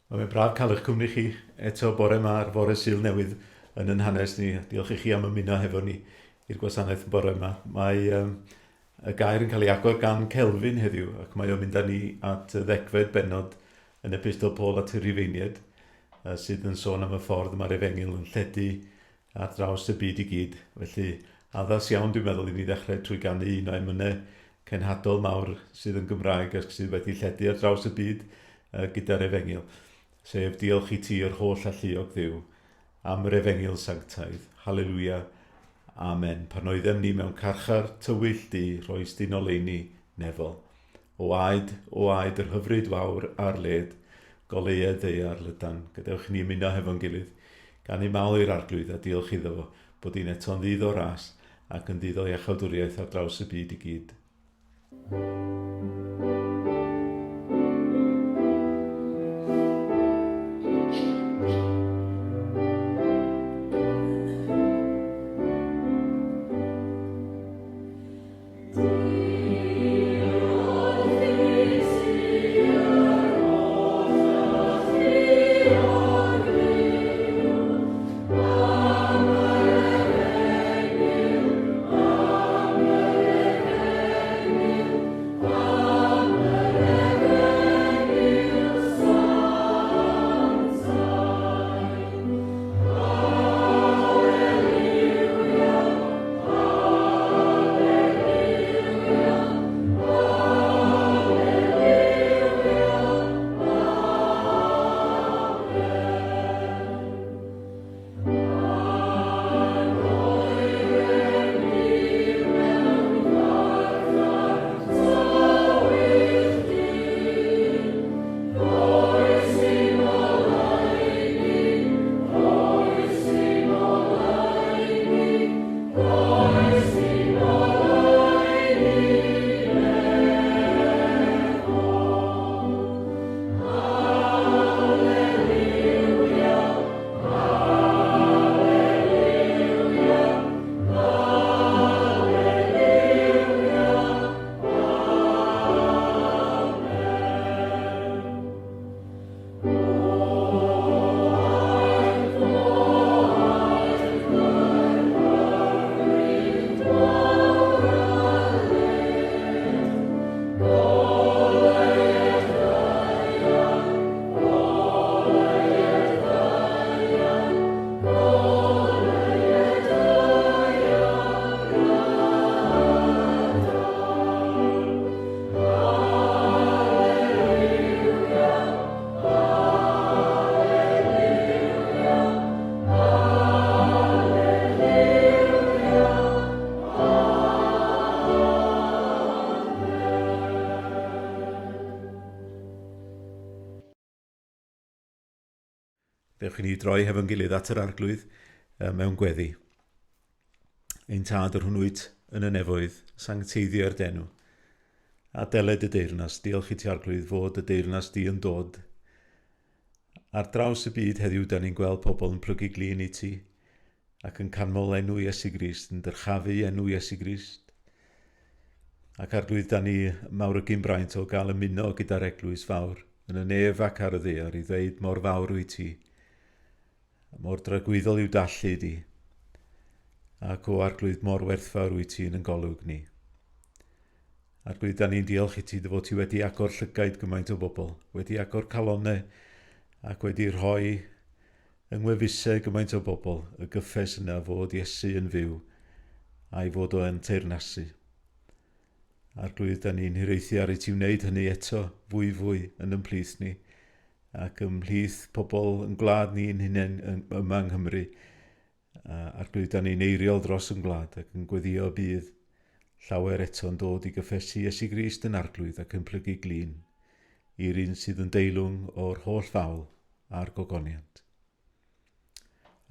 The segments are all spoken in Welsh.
Mae fe'n braf cael eich cwmni chi eto bore yma ar fore Sul newydd yn yn hanes ni. Diolch i chi am ymuno hefo ni i'r gwasanaeth bore yma. Mae um, y gair yn cael ei agor gan Kelvin heddiw ac mae o'n mynd â ni at y ddegfed bennod yn Epistol Paul at y Rhufeiniaid sydd yn sôn am y ffordd mae'r efengyl yn lledu ar draws y byd i gyd. Felly, addas iawn dwi'n meddwl i ni ddechrau trwy ganu un o emynau cenhadol mawr sydd yn Gymraeg ac sydd wedi lledu ar draws y byd gyda'r efengyl, sef Diolch i ti yr holl alluog Dduw am yr efengyl sanctaidd. Haleluia. Amen. Pan oeddem ni mewn carchar tywyll du, rhoes di'n oleuni nefol. O aed, o aed yr hyfryd wawr ar led, goleued ddaear lydan. Gadewch i ni ymuno hefo'n gilydd, ganu mawl i'r Arglwydd a diolch iddo fo bod hi'n eto'n ddydd o ras ac yn ddydd o iachawdwriaeth ar draws y byd i gyd. Dewch i ni droi hefo'n gilydd at yr Arglwydd mewn gweddi. Ein tad yr hwn wyt yn y nefoedd, sancteiddio'r denw. A deled y deyrnas, diolch i ti Arglwydd fod y deyrnas di yn dod. Ar draws y byd heddiw, da ni'n gweld pobl yn plygu glin i ti ac yn canmol enw Iesu Grist, yn dyrchafu enw Iesu Grist. Ac Arglwydd, da ni mawrygu'n braint o gael ymuno gyda'r eglwys fawr yn y nef ac ar y ddaear i ddweud mor fawr wyt ti, mor dragwyddol yw dallu di, ac o Arglwydd mor werthfawr wyt ti yn yn golwg ni. Arglwydd, da ni'n diolch i ti dy fod ti wedi agor llygaid gymaint o bobl, wedi agor calonau ac wedi rhoi yng ngwefusau gymaint o bobl y gyffes yna fod Iesu yn fyw a'i fod o yn teyrnasu. Arglwydd, da ni'n hiraethu ar i ti wneud hynny eto fwy fwy yn ymplith ni ac ymhlith pobl yn gwlad ni'n hunain yma yng Nghymru. Arglwydd, da ni'n eiriol dros yn gwlad ac yn gweddio bydd llawer eto'n dod i gyffesu Iesu Grist yn Arglwydd ac yn plygu glin i'r un sydd yn deilwng o'r holl fawl a'r gogoniant.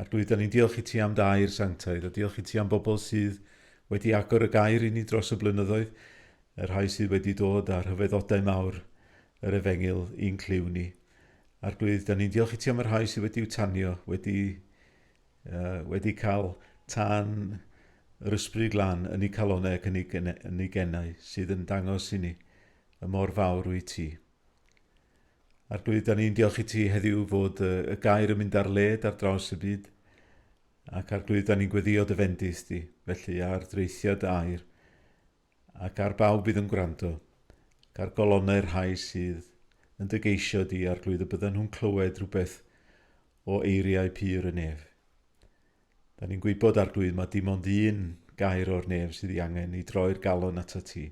Arglwydd, da ni'n diolch i ti am dair sanctaidd a diolch i ti am bobl sydd wedi agor y gair i ni dros y blynyddoedd, y rhai sydd wedi dod â rhyfeddodau mawr yr efengyl i'n clyw ni. Arglwydd, da ni'n diolch i ti am y rhai sydd wedi'w tanio, wedi, uh, wedi cael tân yr ysbryd glân yn eu calonau ac yn eu, yn eu genau, sydd yn dangos i ni y mor fawr wyt ti. Arglwydd, da ni'n diolch i ti heddiw fod y gair yn mynd ar led ar draws y byd. Ac Arglwydd, da ni'n gweddio dy fendith di, felly ar dreithiad dy air, ac ar bawb fydd yn gwrando, ac ar golonnau'r rhai sydd yn dy geisio di, Arglwydd, y byddan nhw'n clywed rhywbeth o eiriau pur y nef. Da ni'n gwybod, Arglwydd, mae dim ond un gair o'r nef sydd ei angen i droi'r galon atat ti.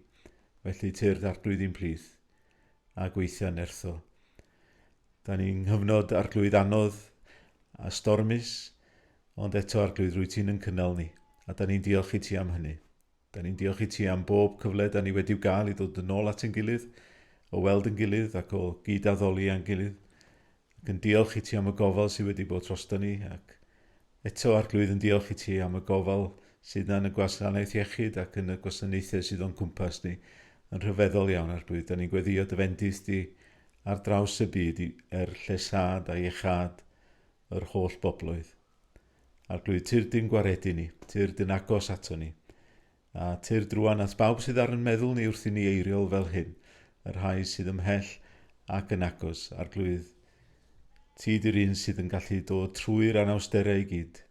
Felly tyrd, Arglwydd, i'n plith a gweithio nertho. Da ni'n nghyfnod Arglwydd anodd a stormus, ond eto Arglwydd rwy ti'n yn cynnal ni, a da ni'n diolch i ti am hynny. Da ni'n diolch i ti am bob cyfle da ni wedi'w gael i ddod yn ôl at ein gilydd, o weld yn gilydd ac o gyd-addoli â'n gilydd. Ac yn diolch i ti am y gofal sydd wedi bod drosto ni, ac eto Arglwydd yn diolch i ti am y gofal sydd na yn y gwasanaeth iechyd ac yn y gwasanaethau sydd o'n cwmpas ni. Yn rhyfeddol iawn, Arglwydd. Da ni'n gweddio dy fendith di ar draws y byd i, er llesâd a iechâd yr holl bobloedd. Arglwydd, tyrd i'n gwaredu ni, tyrd yn agos ato ni, a tyrd rwan at bawb sydd ar yn meddwl ni wrth i ni eiriol fel hyn, y rhai sydd ymhell ac yn agos, Arglwydd, ti di'r un sydd yn gallu dod trwy'r anawsterau i gyd,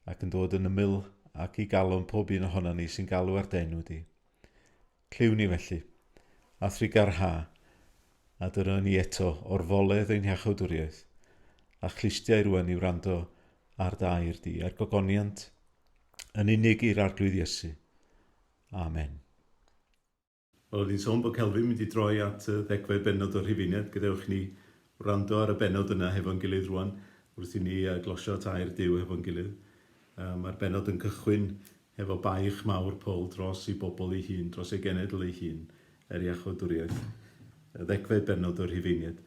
ac yn dod yn ymyl ac i galon pob un ohono ni sy'n galw ar d'enw di. Clyw ni felly, a thrugarha, a dyna ni eto orfoledd ein hiachawdwriaeth, a chlustiau rwan i wrando ar dy air di, a'r gogoniant yn unig i'r Arglwydd Iesu. Amen. Wel, oedd hi'n sôn bod Kelvin mynd i droi at y ddegfed bennod o'r Rhufeiniaid. Gadewch i ni wrando ar y bennod yna hefo'n gilydd rwan, wrth i ni glosio at air Duw hefo'n gilydd. Mae'r bennod yn cychwyn hefo baich mawr Paul dros ei bobl ei hun, dros ei genedl ei hun, er iachawdwriaeth. Y ddegfed bennod o'r Rhufeiniaid.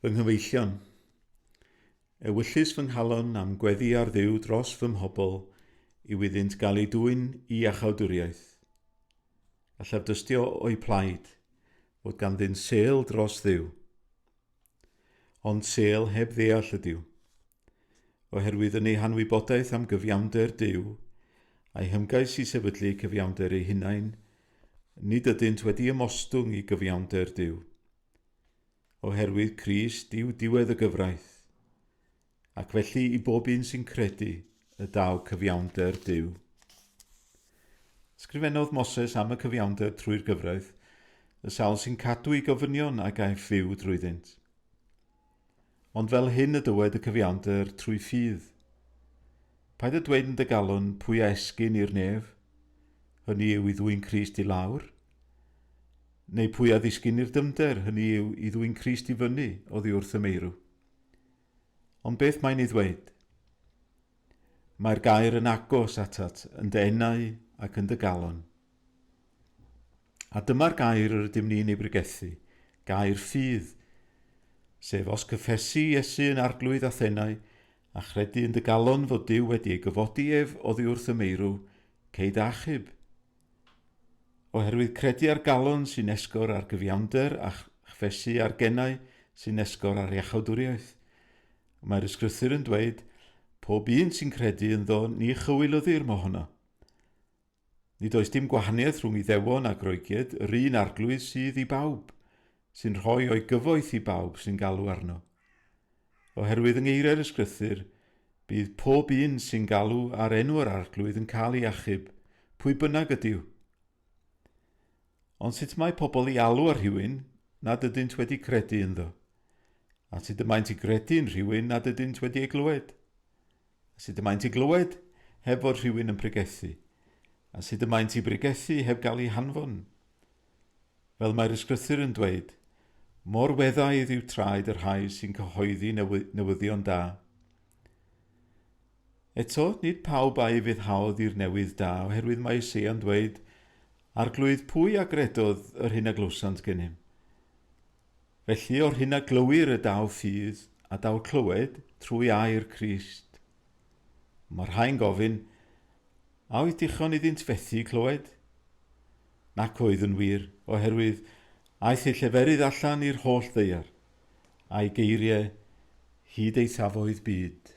Fy nghyfeillion, ewyllys fy nghalon am gweddi ar Dduw dros fy mhobl yw iddynt gael eu dwyn i iachawdwriaeth. Gallaf dystio o'u plaid fod ganddynt sêl dros Dduw. Ond sêl heb ddeall ydyw. Oherwydd yn eu hanwybodaeth am gyfiawnder Duw, a'u hymgais i sefydlu cyfiawnder eu hunain, nid ydynt wedi ymostwng i gyfiawnder Duw. Oherwydd Crist yw diwedd y gyfraith, ac felly i bob un sy'n credu y daw cyfiawnder Duw. Sgrifennodd Moses am y cyfiawnder trwy'r gyfraith, y sawl sy'n cadw ei gofynion a gaiff fyw drwyddynt. Ond fel hyn y dywed y cyfiawnder trwy ffydd. Paid â dweud yn dy galon pwy a esgyn i'r nef, hynny yw i ddwyn Crist i lawr, neu pwy a ddisgyn i'r dyfnder, hynny yw i ddwyn Crist i fyny oddi wrth y meirw. Ond beth mae'n ei ddweud? Mae'r gair yn agos atat, yn dy enau ac yn dy galon. A dyma'r gair yr ydym ni'n ei bregethu, gair ffydd, sef os cyffesi Iesu yn arglwydd Athenau, a chredu yn dy galon fod Duw wedi ei gyfodi ef oddi wrth y meirw, cei dy achub. Oherwydd credu ar galon sy'n esgor ar gyfiawnder a chyffesu ar genau sy'n esgor ar iachawdwriaeth. Mae'r ysgrythur yn dweud, pob un sy'n credu ynddo ni chywilyddir mohono. Nid oes dim gwahaniaeth rhwng Iddewon a Groegiaid, yr un arglwydd sydd i bawb, sy'n rhoi o'i gyfoeth i bawb sy'n galw arno. Oherwydd yng ngeiriau'r Ysgrythur, bydd pob un sy'n galw ar enw yr arglwydd yn cael ei achub, pwy bynnag ydyw. Ond sut mae pobl i alw ar rhywun nad ydynt wedi credu ynddo? A sut y maent i gredu yn rhywun nad ydynt wedi ei glywed? Sut y maent i glywed heb fod rhywun yn pregethu? A sut y maent i bregethu heb gael eu hanfon? Fel mae'r ysgrythur yn dweud, mor weddaidd yw traed y rhai sy'n cyhoeddi newyddion da. Eto, nid pawb a'i fuddhaodd i'r newydd da, oherwydd mae Eseia'n dweud, Arglwydd, pwy a gredodd yr hyn a glywsant gennym? Felly o'r hyn a glywir y daw ffydd, a daw clywed trwy air Crist. Mae rhai'n gofyn, a oedd dichon iddynt fethu clywed? Nac oedd yn wir, oherwydd aeth ei lleferydd allan i'r holl ddaear, a'i geiriau hyd eithafoedd byd.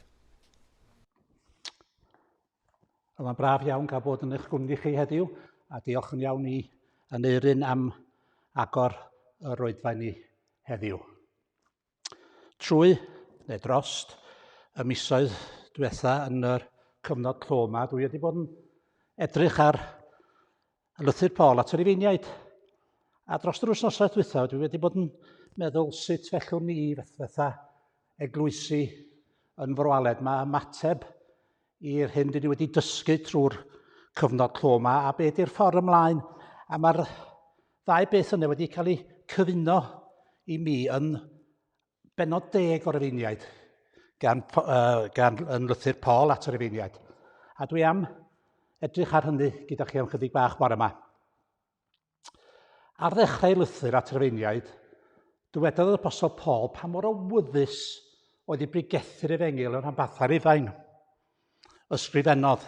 Mae'n braf iawn cael bod yn eich gwmni chi heddiw, a diolch yn iawn i Aneurin am agor yr oedfaon ni heddiw. Trwy, neu drost, y misoedd diwetha yn yr cyfnod clo yma, dwi wedi bod yn edrych ar lythyr Paul at yr Rufeiniaid. A dros yr wythnosau diwetha, dwi wedi bod yn meddwl sut fellwn ni fatha eglwysi yn Fro Aled. Mae ymateb i'r hyn dyn ni wedi dysgu trwy'r cyfnod clo yma a be di'r ffordd ymlaen. A mae'r ddau beth yna wedi cael eu cyfuno i mi yn bennod 10 o'r Rufeiniaid gan, gan yn lythyr Paul at yr Rufeiniaid. A dwi am edrych ar hynny gyda chi am chydig bach bore yma. Ar ddechrau lythyr at Rufeiniaid, dywedodd yr Apostol Paul pa mor awyddus oedd i bregethu'r efengyl yn rhanbarthau Rufain. Ysgrifennodd,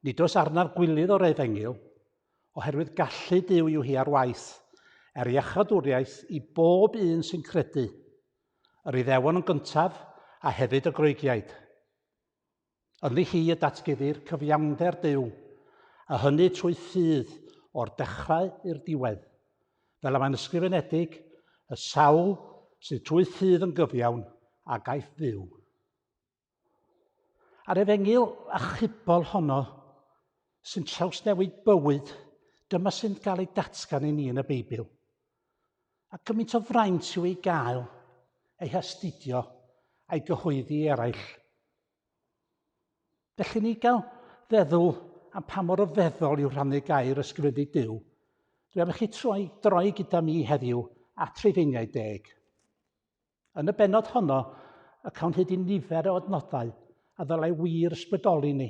nid oes arnaf gwilydd o'r efengyl, oherwydd gallu Duw yw hi ar waith, er iachawdwriaeth i bob un sy'n credu, yr Iddewon yn gyntaf a hefyd y Groegiaid. Ynddi hi y datguddir cyfiawnder Duw, a hynny trwy ffydd o'r dechrau i'r diwedd. Fel y mae'n ysgrifenedig, y sawl sydd trwy ffydd yn gyfiawn a gaiff fyw. A'r efengyl achubol honno sy'n trawsnewid bywyd, dyma sy'n cael ei datgan i ni yn y Beibl. A gymaint o fraint yw ei gael, ei hastudio a'i gyhoeddi i eraill. Felly ni gael feddwl am pa mor ryfeddol yw rhannu gair ysgrifennu Duw. Dwi am i chi troi, droi gyda mi heddiw at Rhufeiniaid 10. Yn y bennod honno, y cawn hyd i nifer o adnodau a ddylai wir ysbrydoli ni.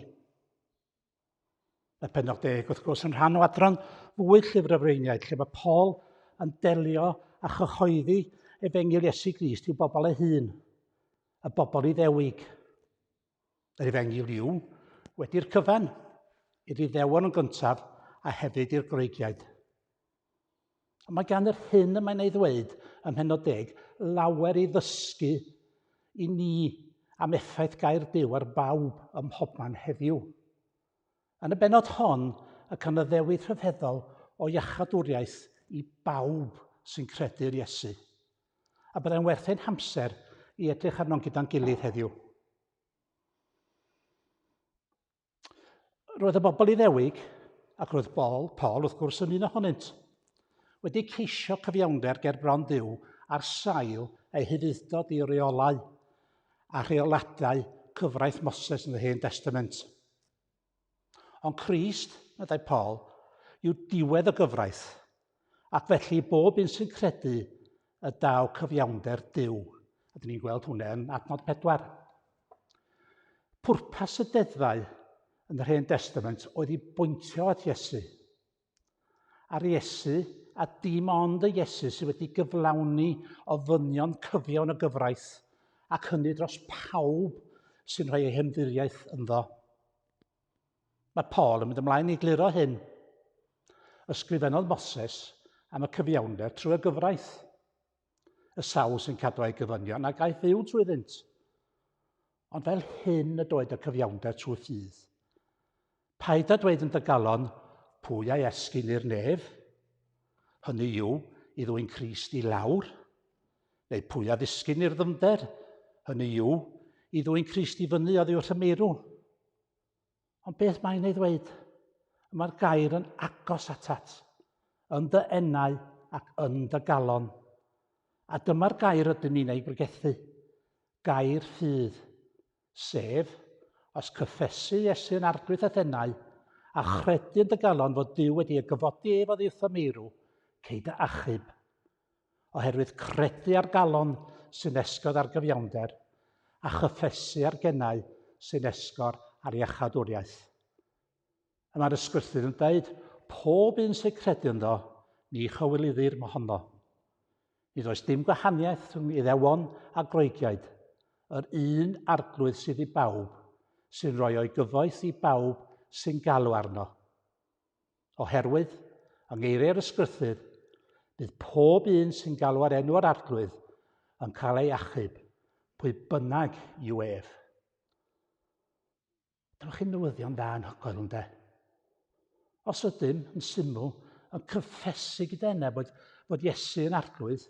Mae pennod 10, wrth gwrs, yn rhan o adran fwy Llyfr y Freiniaid, lle mae Paul yn delio â chyhoeddi efengyl Iesu Grist i'w bobl ei hun, y bobl Iddewig. Yr efengyl yw, wedi'r cyfan, i'r Iddewon yn gyntaf a hefyd i'r Groegiaid. Ond mae gan yr hyn y mae'n ei ddweud ym mhennod 10 lawer i ddysgu i ni am effaith gair Duw ar bawb ym mhobman heddiw. Yn y bennod hon, y cawn addewid rhyfeddol o iachadwriaeth i bawb sy'n credu'r Iesu. A byddai'n werth ein hamser i edrych arno'n gyda'n gilydd heddiw. Roedd y bobl Iddewig, ac roedd Paul, Paul wrth gwrs yn un ohonynt, wedi ceisio cyfiawnder ger bron Duw ar sail eu hufudd-dod i reolau a rheoladau cyfraith Moses yn yr Hen Testament. Ond Crist, meddai Paul, yw diwedd y gyfraith, ac felly bob un sy'n credu y daw cyfiawnder Duw. A dyn ni'n gweld hwnna yn adnod 4. Pwrpas y deddfau yn yr Hen Testament oedd i bwyntio at Iesu. A'r Iesu, a dim ond y Iesu sydd wedi gyflawni ofynion cyfiawn y gyfraith, ac hynny dros pawb sy'n rhoi ei hymddiriaeth ynddo. Mae Paul yn mynd ymlaen i gliro hyn. Ysgrifennodd Moses am y cyfiawnder trwy y gyfraith. Y sawl sy'n cadw ei gyfynion a gaiff fyw trwyddynt. Ond fel hyn y doed y cyfiawnder trwy ffydd. Paid â dweud yn dy galon, pwy a'i esgyn i'r nef? Hynny yw, i ddwyn Crist i lawr. Neu pwy a ddisgyn i'r ddyfnder? Hynny yw, i ddwyn Crist i fyny oddi wrth y meirw. Ond beth mae'n ei ddweud? Mae'r gair yn agos atat, yn dy enau ac yn dy galon. A dyma'r gair ydym ni'n ei bregethu, gair ffydd, sef, os cyffesu Iesu yn arglwydd a'th enau, a chredu yn dy galon fod Duw wedi ei gyfodi ef oddi wrth y meirw, cei dy achub. Oherwydd credu ar galon sy'n esgor ar gyfiawnder, a chyffesu ar genau sy'n esgor ar iachawdwriaeth. Y mae'r ysgrythur yn dweud, pob un sy'n credu ynddo, ni chywilyddir mohono. Nid oes dim gwahaniaeth rhwng Iddewon a Groegiaid, yr un arglwydd sydd i bawb, sy'n rhoi o'i gyfoeth i bawb sy'n galw arno. Oherwydd, yng ngeiriau'r Ysgrythur, bydd pob un sy'n galw ar enw yr Arglwydd yn cael ei achub, pwy bynnag yw ef. Dyma chi'n newyddion dda anhygoel, ynde? Os ydym, yn syml, yn cyffesu gyda enau bod, fod Iesu yn arglwydd,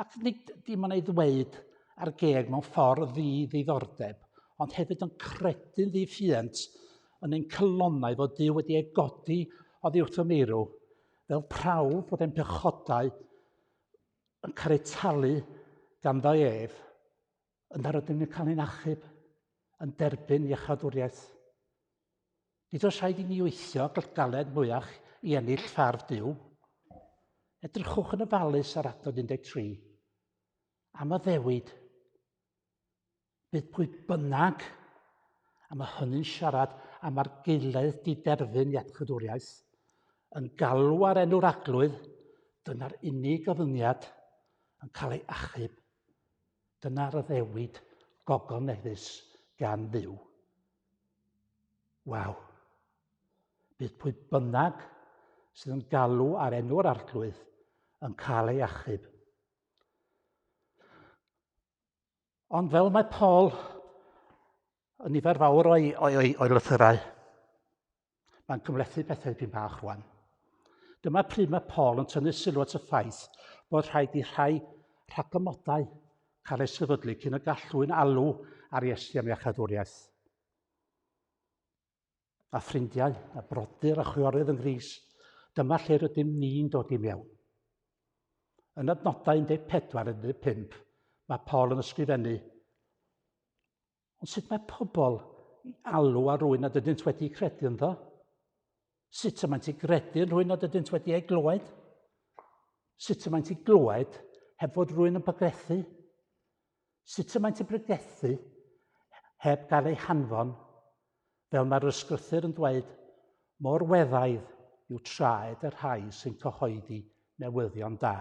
ac nid dim ond ei ddweud ar geg mewn ffordd ddi-ddiddordeb, ond hefyd yn credu'n ddi-ffiant yn ein calonnau fod Duw wedi ei godi oddi wrth y meirw, fel prawf bod ein pechodau yn cael eu talu ganddo ef, yna rydym ni'n cael ein achub, yn derbyn iachawdwriaeth. Nid oes rhaid i ni weithio galed mwyach i ennill ffarf Duw. Edrychwch yn ofalus ar adnod 13. Am addewid, bydd pwy bynnag, a mae hynny'n siarad am argaeledd diderfyn iachawdwriaeth, yn galw ar enw'r Arglwydd, dyna'r unig ofyniad yn cael ei achub. Dyna'r addewid gogoneddus gan Dduw. Waw! Bydd pwy bynnag sydd yn galw ar enw'r Arglwydd yn cael ei achub. Ond fel mae Paul yn nifer fawr o'i, o'i, o'i, o'i lythyrau, Mae'n cymhlethu pethau dipyn bach rwan. Dyma pryd mae Paul yn tynnu sylw at y ffaith bod rhaid i rhai rhagymodau cael eu sefydlu cyn y gall rhywun alw ar Iesu am iachadwriaeth. A ffrindiau, a brodyr a chwiorydd yng Nghris, dyma lle rydym ni'n dod i mewn. Yn adnodau 14 a 15, mae Paul yn ysgrifennu, Ond sut mae pobl i alw ar rwy'n nad ydynt wedi credu ynddo? Sut y maent i gredu yn rhywun nad ydynt wedi ei glywed? Sut y maent i glywed heb fod rhywun yn pregethu? Sut y maent i bregethu heb gael ei hanfon? Fel mae'r ysgrythur yn dweud, mor weddaidd yw traed y rhai sy'n cyhoeddi newyddion da.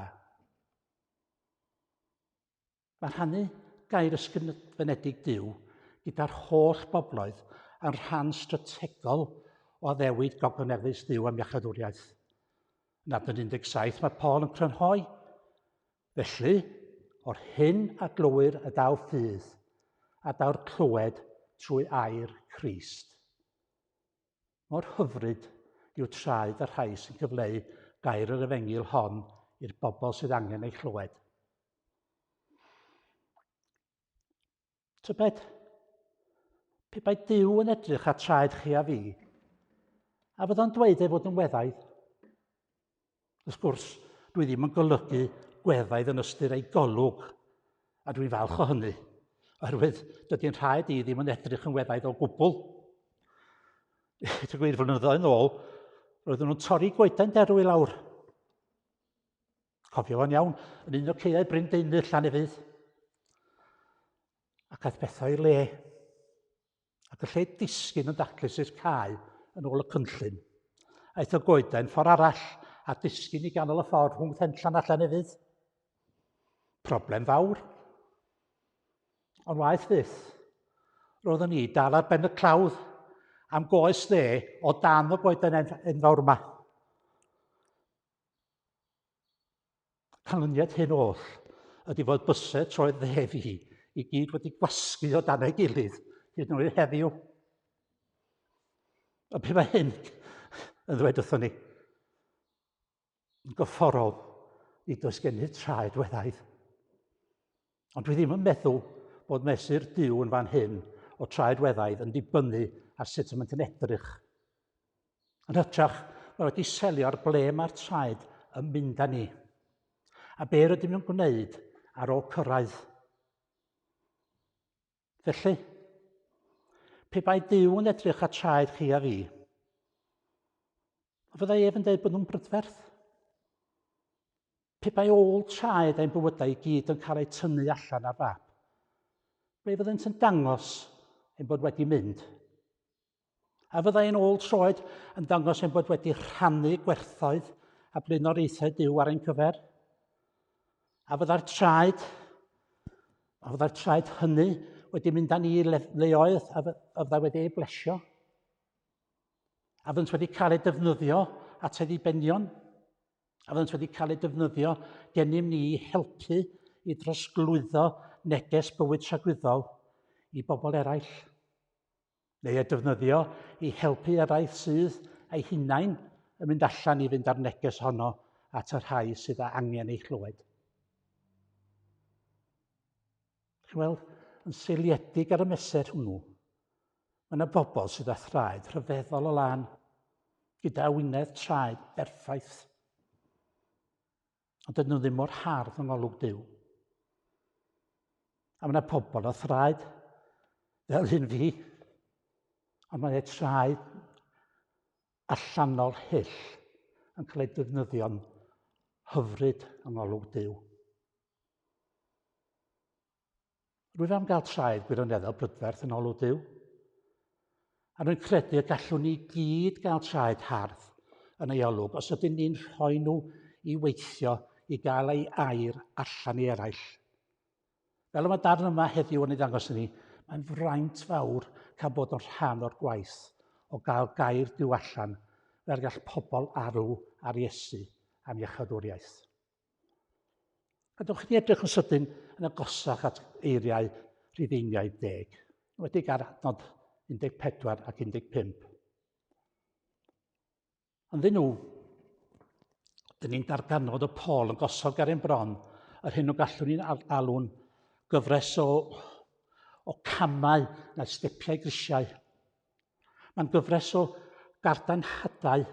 Mae rhannu gair ysgrifenedig Duw gyda'r holl bobloedd yn rhan strategol o addewid gogoneddus Duw am iachawdwriaeth. Yn adnod 17 mae Paul yn crynhoi, Felly, o'r hyn a glywir y daw ffydd, a daw'r clywed trwy air Crist. Mor hyfryd yw traed y rhai sy'n cyfleu gair yr efengyl hon i'r bobl sydd angen ei chlywed. Tybed, pe bai Duw yn edrych ar traed chi a fi, a fydda'n dweud ei fod yn weddaidd? Wrth gwrs, dwi ddim yn golygu gweddaidd yn ystyr ei golwg, a dwi'n falch o hynny, oherwydd dydy'n rhaid i ddim yn edrych yn weddaidd o gwbl. Dwi'n gwir, flynyddoedd yn ôl, roedden nhw'n torri goeden derw i lawr. Cofio fo'n iawn, yn un o caeau Bryn Deunydd Llanefydd. Ac aeth pethau i le. Ac y lle disgyn yn daclus i'r cae yn ôl y cynllun. Aeth y goeden ffordd arall a disgyn i ganol y ffordd rhwng Thenllan a Llanefydd. Problem fawr. Ond waeth fyth, roeddwn ni dal ar ben y clawdd am goes dde o dan y goeden enfawr yma. Canlyniad hyn oll ydy fod bysedd troed dde fi i gyd wedi gwasgu o dan ei gilydd hyd yn oed heddiw. A be mae hyn yn ddweud wrthon ni? Yn gorfforol, nid oes gennyf traed weddaidd. Ond dwi ddim yn meddwl bod mesur Duw yn fan hyn o traed weddaidd yn dibynnu ar sut y maent yn edrych. Yn hytrach, mae wedi selio ar ble mae'r traed yn mynd â ni. A be rydym yn gwneud ar ôl cyrraedd. Felly, pe bai Duw yn edrych ar traed chi a fi, fyddai ef yn dweud bod nhw'n brydferth? Pe bai ôl traed ein bywydau i gyd yn cael eu tynnu allan ar fap, ble fyddent yn dangos ein bod wedi mynd? A fyddai ein ôl troed yn dangos ein bod wedi rhannu gwerthoedd a blaenoriaethau Duw ar ein cyfer? A fyddai'r traed, a fyddai'r traed hynny wedi mynd â ni i leoedd a fyddai wedi ei blesio? A fyddent wedi cael eu defnyddio at ei ddibenion? A fyddant wedi cael eu defnyddio gennym ni i helpu i drosglwyddo neges bywyd tragwyddol i bobl eraill. Neu eu defnyddio i helpu eraill sydd eu hunain yn mynd allan i fynd â'r neges honno at y rhai sydd â angen ei chlywed. Chi'n weld, yn seiliedig ar y mesur hwnnw, mae yna bobl sydd â thraed rhyfeddol o lân, gyda wynedd traed berffaith. Ond dydyn nhw ddim mor hardd yng ngolwg Duw. A mae yna pobl â thraed fel hyn fi, ond mae eu traed allanol hyll yn cael eu defnyddio'n hyfryd yng ngolwg Duw. Rwyf am gael traed gwirioneddol brydferth yn olwg Duw. A rwy'n credu y gallwn ni gyd gael traed hardd yn ei olwg os ydyn ni'n rhoi nhw i weithio i gael ei air allan i eraill. Fel y mae darn yma heddiw yn ei ddangos i ni, mae'n fraint fawr cael bod yn rhan o'r gwaith o gael gair Duw allan fel gall pobl arw ar Iesu am iachawdwriaeth. Gadewch i ni edrych yn sydyn yn agosach at eiriau Rhufeiniaid deg, wedi ar adnod 14 ac 15. Ynddyn nhw, dyn ni'n darganfod o Paul yn gosod gar ein bron yr hyn o gallwn ni'n alw'n gyfres o, o camau neu stepiau grisiau. Mae'n gyfres o gardanhadau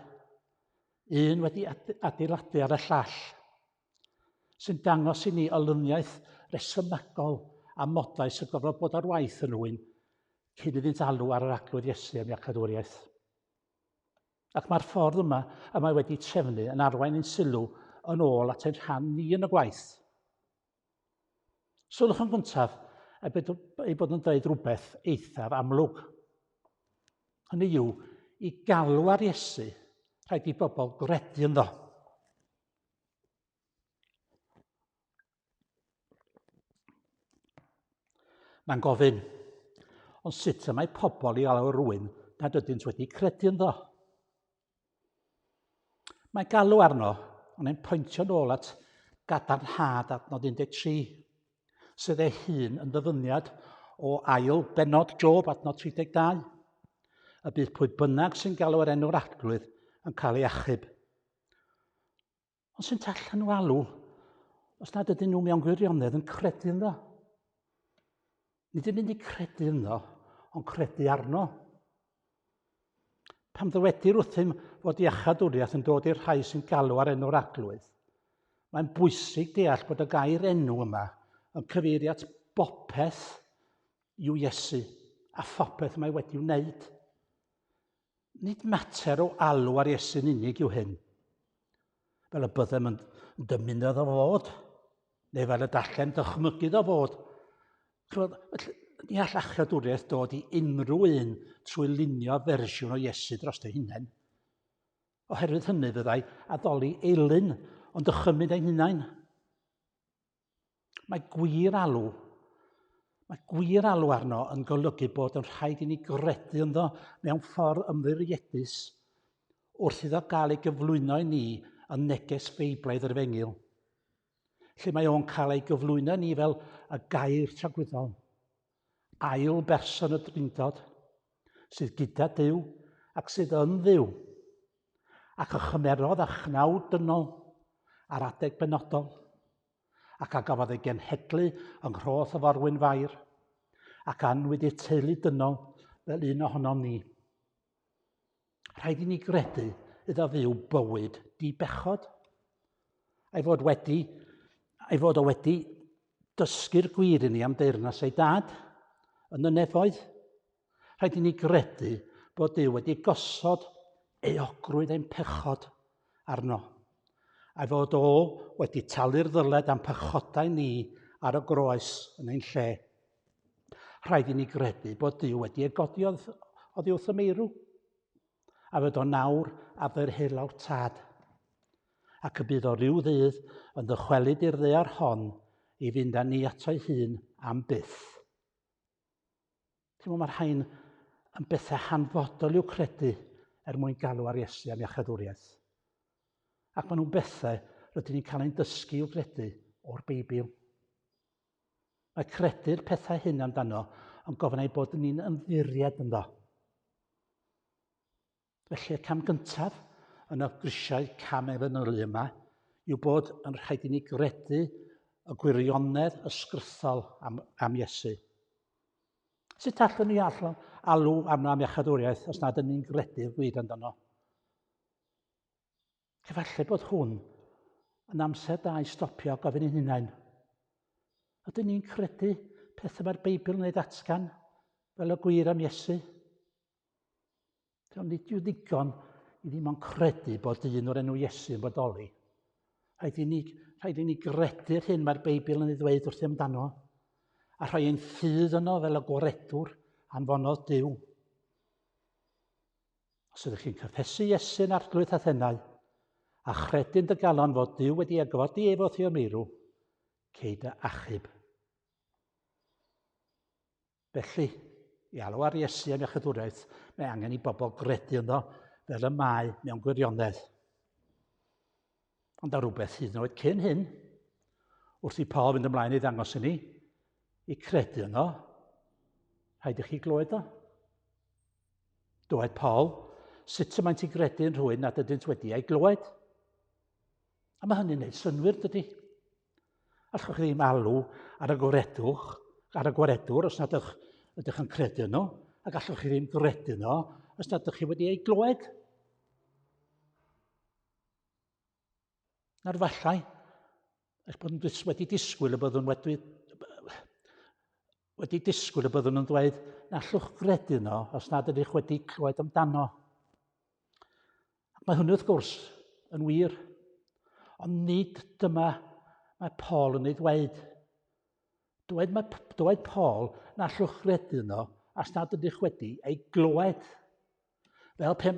un wedi adeiladu ar y llall, sy'n dangos i ni olyniaeth resymegol a modau sy'n gorfod bod ar waith yn rhywun cyn iddynt alw ar yr Arglwydd Iesu am iachawdwriaeth. Ac mae'r ffordd yma y mae wedi trefnu yn arwain ein sylw yn ôl at ein rhan ni yn y gwaith. Sylwch yn gyntaf ei bod yn dweud rhywbeth eithaf amlwg. Hynny yw, i galw ar Iesu, rhaid i bobl gredu ynddo. Mae'n gofyn, ond sut y mae pobl i alw rhywun nad ydynt wedi credu ynddo? Mae galw arno, ond ein pwyntio nôl at gadarnhad adnod 13, sydd ei hun yn ddyfyniad o ail bennod Job adnod 32. Y bydd pwy bynnag sy'n galw ar enw'r Arglwydd yn cael ei achub. Ond sy'n allan nhw alw os nad ydyn nhw mewn gwirionedd yn credu ynddo? Nid yn unig credu ynddo, ond credu arno. Pam ddywedir wrthym fod iachadwriaeth yn dod i'r rhai sy'n galw ar enw'r Arglwydd, mae'n bwysig deall bod y gair enw yma yn cyfeirio at bopeth yw Iesu a phopeth mae wedi wneud. Nid mater o alw ar Iesu'n unig yw hyn, fel y byddem yn dymuno iddo fod, neu fel y dallem dychmygu iddo fod. Chymod, ni all achadwriaeth dod i unrhyw un trwy lunio fersiwn o Iesu dros ei hunain. Oherwydd hynny fyddai addoli eilun ond dychymyg ein hunain. Mae gwir alw, mae gwir alw arno yn golygu bod yn rhaid i ni gredu ynddo mewn ffordd ymddiriedus wrth iddo gael ei gyflwyno i ni yn neges Feiblaidd yr Efengyl, lle mae o'n cael ei gyflwyno i ni fel y gair tragwyddol, ail berson y Drindod, sydd gyda Duw ac sydd yn Dduw, ac y chymerodd a chnawd dynol ar adeg benodol, ac a gafodd ei genhedlu yng nghroth y forwyn fair, ac anwyd i'r teulu dynol fel un ohonom ni. Rhaid i ni gredu iddo fyw bywyd di-bechod, a'i fod wedi, a'i fod o wedi dysgu'r gwir i ni am deyrnas ei dad yn y nefoedd. Rhaid i ni gredu bod Duw wedi gosod euogrwydd ein pechod arno, a'i fod o wedi talu'r ddyled am pechodau ni ar y groes yn ein lle. Rhaid i ni gredu bod Duw wedi ei godi oddi wrth y meirw, a fod o nawr ar dderheulaw'r Tad, ac y bydd o ryw ddydd yn ddychwelyd i'r ddaear hon i fynd â ni ato'i hun am byth. Ti'n meddwl mae'r rhain yn bethau hanfodol i'w credu er mwyn galw ar Iesu am iachadwriaeth. Ac maen nhw'n bethau rydyn ni'n cael ein dysgu i'w gredu o'r Beibl. Mae credu'r pethau hyn amdano yn gofyn ei bod ni'n ymddiried ynddo. Felly y cam gyntaf yn y grisiau cam efengylu yma yw bod yn rhaid i ni gredu y gwirionedd ysgrythol am, am Iesu. Sut allwn ni allan alw arno am iachadwriaeth os nad ydyn ni'n gredu'r gwir amdano? Efallai bod hwn yn amser da i stopio a gofyn i'n hunain. Ydyn ni'n credu pethau mae'r Beibl yn ei ddatgan fel y gwir am Iesu? Ond nid yw ddigon i ddim ond credu bod un o'r enw Iesu yn bodoli. Rhaid i ni, rhaid i ni gredu'r hyn mae'r Beibl yn ei ddweud wrth amdano, a rhoi ein ffydd yno fel y gwaredwr anfonodd Duw. Os ydych chi'n cyffesu Iesu'n arglwydd Athenau, a chredu'n dy galon fod Duw wedi agodi ef o Theomeirw, cei dy achub. Felly, i alw ar Iesu am iachydwriaeth, mae angen i bobl gredu ynddo fel y mae mewn gwirionedd. Ond ar rhywbeth hyd yn oed cyn hyn, wrth i Paul fynd ymlaen i ddangos i ni, i credu yno, rhaid i chi glywed o. Dywed Paul, sut y maent i gredu yn rhywun nad ydynt wedi ei glywed? A mae hynny'n gwneud synnwyr, dydy? Allwch chi ddim alw ar y gwaredwch, ar y gwaredwr os nad ydych, ydych yn credu yno, ac allwch chi ddim gredu yno os nad ydych chi wedi ei glywed. Nawr fallai eich bod yn wedi disgwyl y byddwn wedi, wedi disgwyl y byddwn yn dweud na allwch gredu yno os nad ydych wedi clywed amdano. Ac mae hwnnw wrth gwrs yn wir. Ond nid dyma mae Paul yn ei ddweud. Dywed, mae, dywed Paul na allwch gredu yno os nad ydych wedi ei glywed. Fel pe,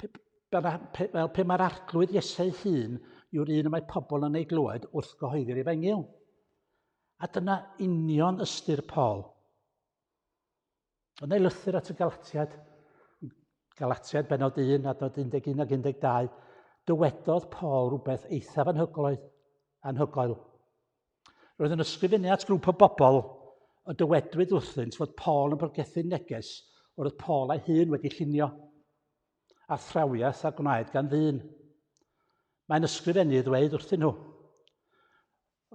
pe, pe, fel pe mae'r arglwydd Iesu ei hun yw'r un y mae pobl yn ei glywed wrth gyhoeddi'r efengyl. A dyna union ystyr Paul. Yn ei lythyr at y Galatiad, Galatiad benod 1, adnod 11 ac 12, dywedodd Paul rhywbeth eithaf anhygoel. anhygoel. Roedd yn ysgrifennu at grŵp o bobl y dywedwyd wrthynt fod Paul yn pregethu neges yr oedd Paul ei hun wedi llunio, athrawiaeth a gwnaed gan ddyn. Mae'n ysgrifennu i ddweud wrthyn nhw,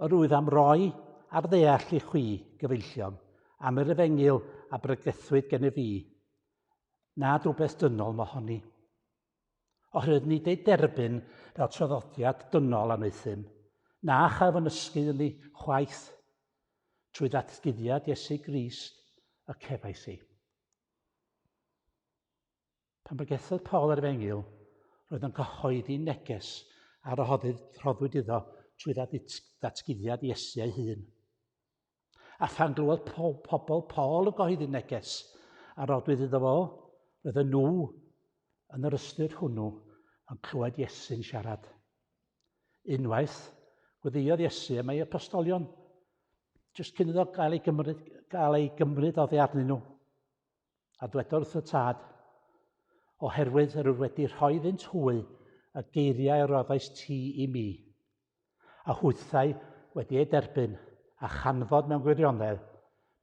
Yr wyf am roi ar ddeall i chwi, gyfeillion, am yr efengyl a bregethwyd gennyf fi, nad rhywbeth dynol mohoni. Oherwydd nid ei derbyn fel traddodiad dynol a wneuthum, na chael fy nysgu ynddi chwaith, trwy ddatguddiad Iesu Grist y cefais i. Pan bregethodd Paul yr Efengyl, roedd yn cyhoeddi neges a rhoddwyd iddo trwy ddatguddiad Iesu ei hun. A phan glywodd pobl Paul y gyhoeddi neges a roddwyd iddo fo, roedden nhw yn yr ystyr hwnnw yn clywed Iesu'n siarad. Unwaith, gweddïodd Iesu am ei apostolion, jyst cyn iddo gael ei gymryd, gael ei gymryd oddi arnyn nhw. A dwedodd wrth y tad, oherwydd yr wyf wedi rhoi iddynt hwy y geiriau a roddais ti i mi, a hwythau wedi eu derbyn, a chanfod mewn gwirionedd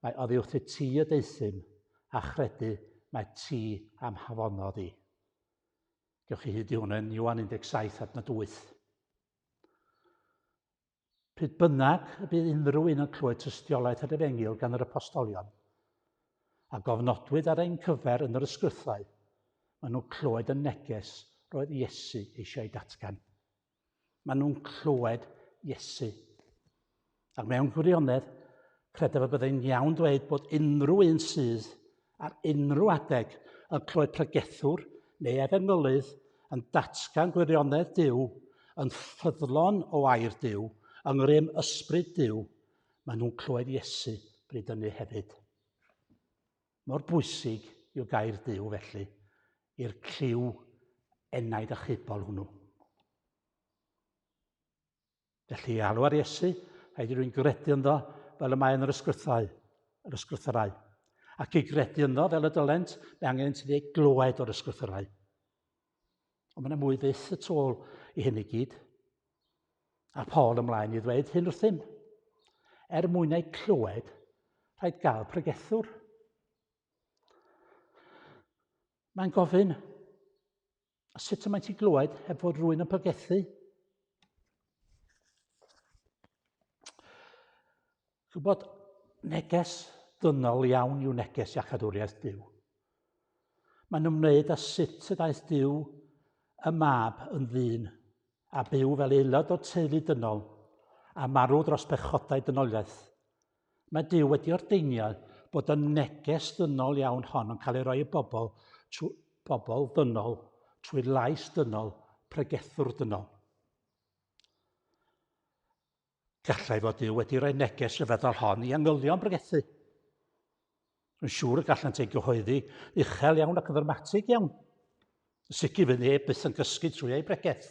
mai oddi wrthyt ti y deuthum, a chredu mai ti a'm hafonodd i. Gewch chi hyd i hwn yn Ioan 17 adnod 8. Pryd bynnag y bydd unrhyw un yn clywed tystiolaeth yr efengyl gan yr apostolion, a gofnodwyd ar ein cyfer yn yr ysgrythau, maen nhw'n clywed y neges roedd Iesu eisiau ei datgan. Maen nhw'n clywed Iesu. Ac mewn gwirionedd, credaf y byddai'n iawn dweud bod unrhyw un sydd ar unrhyw adeg yn clywed pregethwr neu efengylydd yn datgan gwirionedd Duw, yn ffyddlon o air Duw, yng ngrym ysbryd Duw, maen nhw'n clywed Iesu bryd hynny hefyd. Mor bwysig yw gair Duw felly i'r cliw enaid achubol hwnnw. Felly, i alw ar Iesu, rhaid i rwy'n gredu ynddo fel y mae yn yr ysgrythau, yr ysgrythyrau. Ac i gredu ynddo fel y dylent, mae angen iddi ei glywed o'r ysgrythyrau. Ond mae yna mwy fyth y tu ôl i hyn i gyd. A Paul ymlaen i ddweud hyn wrthym. Er mwyn ei clywed, rhaid gael pregethwr. Mae'n gofyn, a sut y mae ti glywed heb fod rhywun yn pregethu? Gwybod, neges ddynol iawn yw neges iachadwriaeth Duw. Mae'n ymwneud â sut y daeth Duw y mab yn ddyn a byw fel aelod o'r teulu dynol a marw dros bechodau dynoliaeth. Mae Duw wedi ordeinio bod y neges ddynol iawn hon yn cael ei roi i bobl, trwy, bobl ddynol trwy lais dynol, pregethwr dynol. Gallai fod Duw wedi rhoi neges ryfeddol hon i angylion bregethu. Yn siŵr y gallant ei gyhoeddi uchel iawn ac yn ddramatig iawn. Yn sicr fydd neb byth yn gysgu trwy ei bregeth.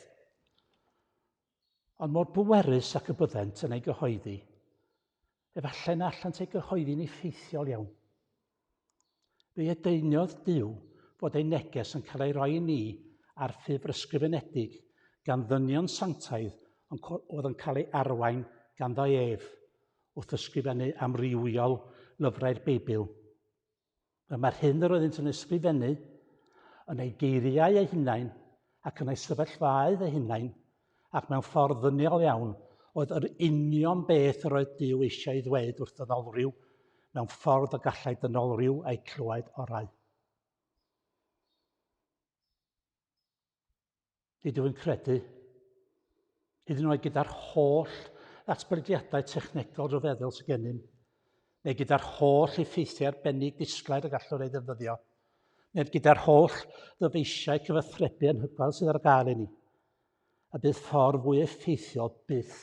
Ond mor bwerus ac y byddent yn ei gyhoeddi, efallai na allant ei gyhoeddi'n effeithiol iawn. Fe edeiniodd Duw fod ei neges yn cael ei roi i ni ar ffurf ysgrifenedig gan ddynion sanctaidd oedd yn cael ei arwain ganddo ef wrth ysgrifennu amrywiol lyfrau'r Beibl. Mae'r hyn yr oeddynt yn ysgrifennu yn eu geiriau eu hunain ac yn eu sefyllfaoedd eu hunain ac mewn ffordd ddyniol iawn, oedd yr union beth yr oedd Duw eisiau ei ddweud wrth ddynolryw mewn ffordd y gallai dynolryw ei clywed orau. Nid yw'n credu, hyd yn oed gyda'r holl ddatblygiadau technegol rhyfeddol sydd gennym, neu gyda'r holl effeithiau arbennig disglair y gallwn ei ddefnyddio, neu gyda'r holl ddyfeisiau cyfathrebu anhygoel sydd ar gael i ni, a bydd ffordd fwy effeithiol byth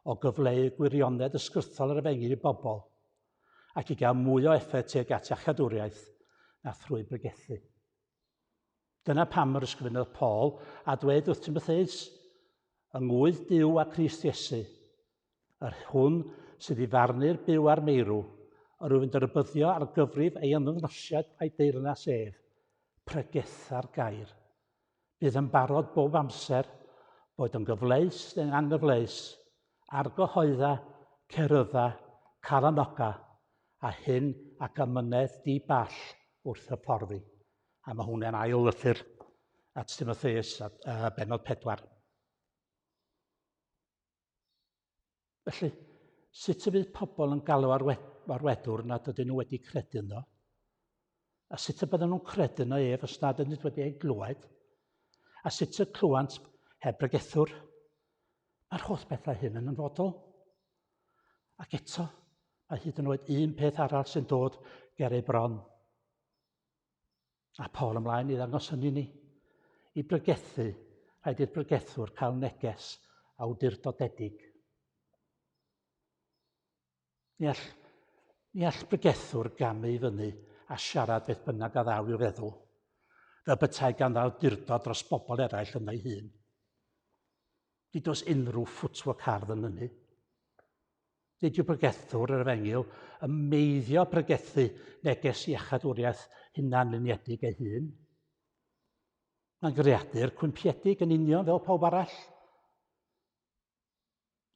o gyfleu gwirionedd ysgrythol yr efengyl i bobl ac i gael mwy o effaith tuag at iachadwriaeth na thrwy bregethu. Dyna pam yr ysgrifennodd Paul a dweud wrth Timotheus, yng ngwydd Duw a Christ Iesu, yr hwn sydd i farnu'r byw a'r meirw, yr wyf yn dy rybuddio ar gyfrif ei ymddangosiad a'i deyrnas ef, pregetha'r gair. Bydd yn barod bob amser, boed yn gyfleus neu'n anghyfleus, argyhoedda, cerydda, calanoga, a hyn ac amynedd di-ball wrth hyfforddi. A mae hwnna'n ail lythyr at Timotheus, a, a benod 4. Felly, sut y bydd pobl yn galw ar, ar wedwr nad ydyn nhw wedi credu ynddo? A sut y bydden nhw'n credu yno ef os nad ydynt wedi ei glywed? A sut y clywant heb bregethwr? Mae'r holl bethau hyn yn anfodol. Ac eto, mae hyd yn oed un peth arall sy'n dod ger ei bron. A Paul ymlaen i ddangos hynny ni. I bregethu, rhaid i'r pregethwr cael neges awdurdodedig. Ni all, ni all pregethwr gamu i fyny a siarad beth bynnag a ddaw i'w feddwl, fel petai ganddo awdurdod dros bobl eraill ynddo'i hun. Nid oes unrhyw footwork hardd yn hynny. Nid yw pregethwr yr efengyl yn meiddio pregethu neges iachadwriaeth hunanluniedig ei hun. Mae'n greadur cwympiedig yn union fel pawb arall.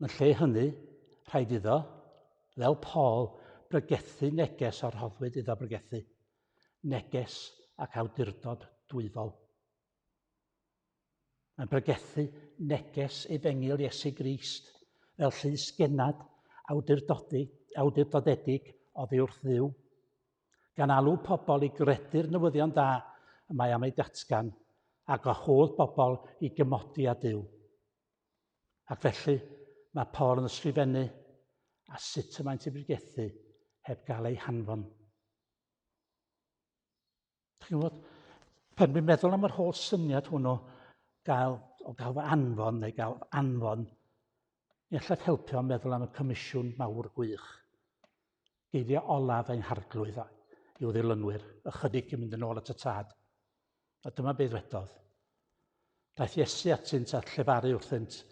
Yn lle hynny, rhaid iddo, fel Paul, bregethu neges a rhoddwyd iddo bregethu. Neges ac awdurdod dwyfol. Mae'n pregethu neges efengyl Iesu Grist fel llys genad awdurdodedig oddi wrth Dduw, gan alw pobl i gredu'r newyddion da y mae am ei datgan a gwahodd bobl i gymodi â Duw. Ac felly, mae Paul yn ysgrifennu a sut y maent i bregethu heb gael eu hanfon. Chi'n gwybod, pan dwi'n meddwl am yr holl syniad hwn o gael, o gael fy anfon neu gael anfon, ni allaf helpu ond meddwl am y comisiwn mawr gwych. Geiriau olaf ein harglwydd i'w ddilynwyr, ychydig cyn mynd yn ôl at y tad. A dyma beth ddwedodd. Daeth Iesu atynt a llefaru wrthynt,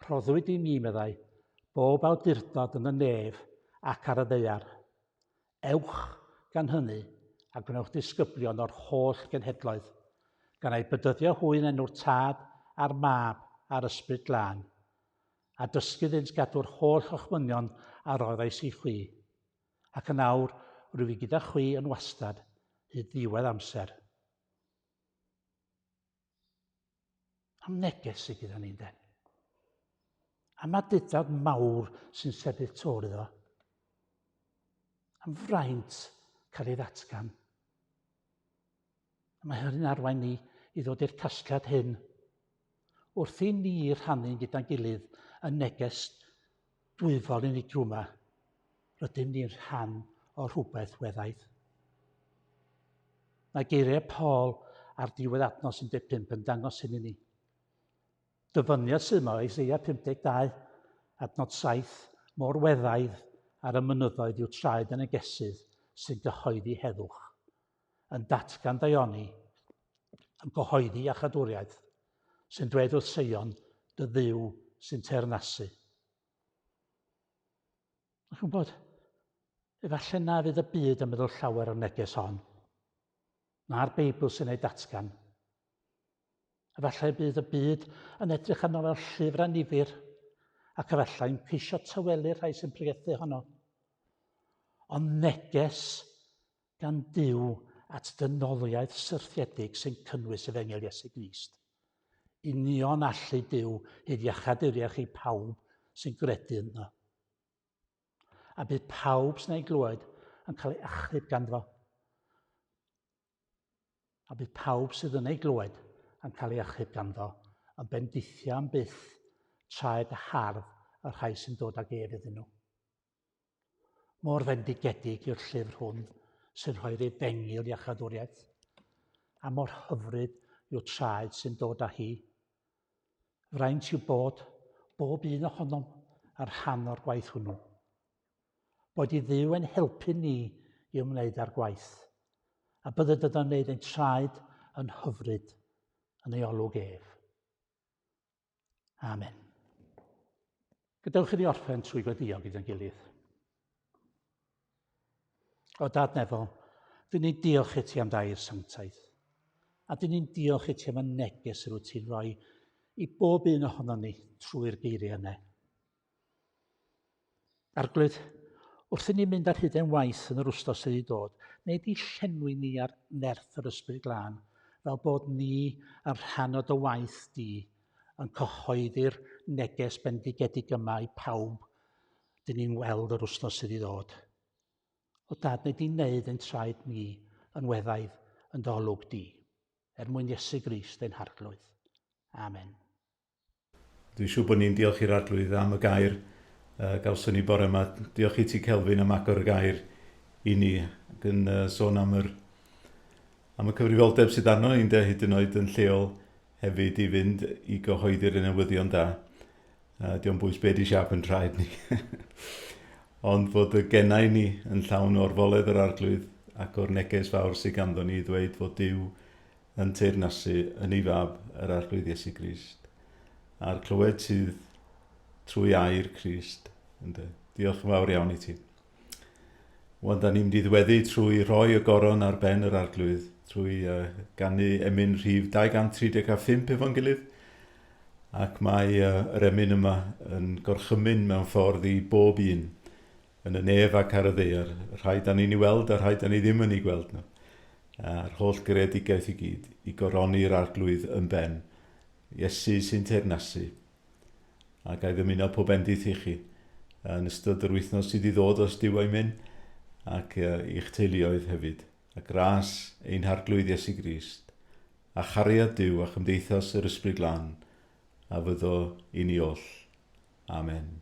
Rhoddwyd i mi, meddai, bob awdurdod yn y nef ac ar y ddaear. Ewch, gan hynny, a gwnewch ddisgyblion o'r holl genhedloedd, gan eu bedyddio hwy yn enw'r Tad a'r Mab a'r Ysbryd Glân, a dysgu iddynt gadw'r holl orchmynion a roddais i chwi. Ac yn awr, rwyf i gyda chwi yn wastad, hyd ddiwedd amser. Am neges sydd gyda ni, de. Am adudad mawr sy'n sefyll tor iddo. Am fraint cael ei ddatgan. A mae hynny'n arwain ni i ddod i'r casgliad hyn. Wrth i ni rhannu gyda'n gilydd y neges dwyfol unigryw yma, rydym ni'n rhan o rhywbeth weddaidd. Mae geiriau Paul ar diwedd adnos 15 yn dangos hyn i ni. Dyfyniad sydd yma o Isaiah 52, adnod 7, mor weddaidd ar y mynyddoedd yw traed y negesydd sy'n gyhoeddi heddwch, yn datgan daioni, yn gyhoeddi iachadwriaeth, sy'n dweud wrth Seion, dy dduw sy'n teyrnasu. Chi'n gwybod, efallai na fydd y byd yn meddwl llawer o'r neges hon, na'r Beibl sy'n ei datgan. Efallai bydd y byd yn edrych arno fel llyfr annifyr, ac efallai'n ceisio tawelu'r rhai sy'n pregethu honno. Ond neges gan Duw at dynoliaeth syrthiedig sy'n cynnwys Efengyl Iesu Grist. Union allu Duw hyd iachaduriaeth i pawb sy'n gredu ynddo. A bydd pawb sy'n ei glywed yn cael ei achub ganddo. A bydd pawb sydd yn ei glywed yn cael ei achub ganddo, yn bendithio am byth traed hardd y rhai sy'n dod ag ef iddyn nhw. Mor fendigedig yw'r llyfr hwn sy'n rhoi'r efengyl iachadwriaeth, a mor hyfryd yw traed sy'n dod â hi. Fraint yw bod bob un ohonom ar rhan o'r gwaith hwnnw. Boed i Dduw ein helpu ni i ymwneud â'r gwaith, a bydded ydo'n wneud ein traed yn hyfryd yn ei olwg ef. Amen. Gadewch i ni orffen trwy gweddio gyda'n gilydd. O Dad Nefol, dyn ni'n diolch i ti am dair sanctaidd. A dyn ni'n diolch i ti am y neges yr wyt ti'n rhoi i bob un ohonon ni trwy'r geiriau yna. Arglwydd, wrth i ni mynd ar hyd ein waith yn yr wstos sydd i dod, neu di llenwi ni ar nerth yr Ysbryd Glân, fel bod ni yn rhan o dy waith di, yn cyhoeddi'r neges bendigedig yma i pawb dyn ni'n weld yr wsnos sydd i ddod. O Dad, neu di wneud ein traed ni yn weddaidd yn dy olwg di, er mwyn Iesu Grist ein Harglwydd. Amen. Dwi'n siŵr bod ni'n diolch i'r Arglwydd am y gair uh, gawson ni bore yma. Diolch i ti Kelvin am agor y gair i ni ac yn uh, sôn am yr, am y cyfrifoldeb sydd arno ni'n de hyd yn oed yn lleol hefyd i fynd i gyhoeddi'r newyddion da. Dio'n bwys be di siap yn traed ni. Ond fod y gennau ni yn llawn o'r foledd yr Arglwydd ac o'r neges fawr sydd ganddo ni i ddweud fod Duw yn teyrnasu yn ei Fab, yr Arglwydd Iesu Grist, a'r clywed sydd trwy air Crist. Ynde. Diolch yn fawr iawn i ti. Wan, da ni'n mynd i ddweddu trwy rhoi y goron ar ben yr Arglwydd, trwy uh, ganu emyn rhif 235 efo'n gilydd, ac mae uh, yr emyn yma yn gorchymyn mewn ffordd i bob un yn y nef ac ar y ddaear, rhai da ni'n ei weld a rhai da ni ddim yn ei gweld nhw. A'r holl greadigaeth i gyd, i goroni'r Arglwydd yn ben. Iesu sy'n teyrnasu. A ga i ddymuno pob bendith i chi yn ystod yr wythnos sydd i ddod os Duw a'i myn, ac i'ch teuluoedd hefyd. A gras ein Harglwydd Iesu Grist, a chariad Duw a chymdeithas yr Ysbryd Glân, a fyddo i ni oll. Amen.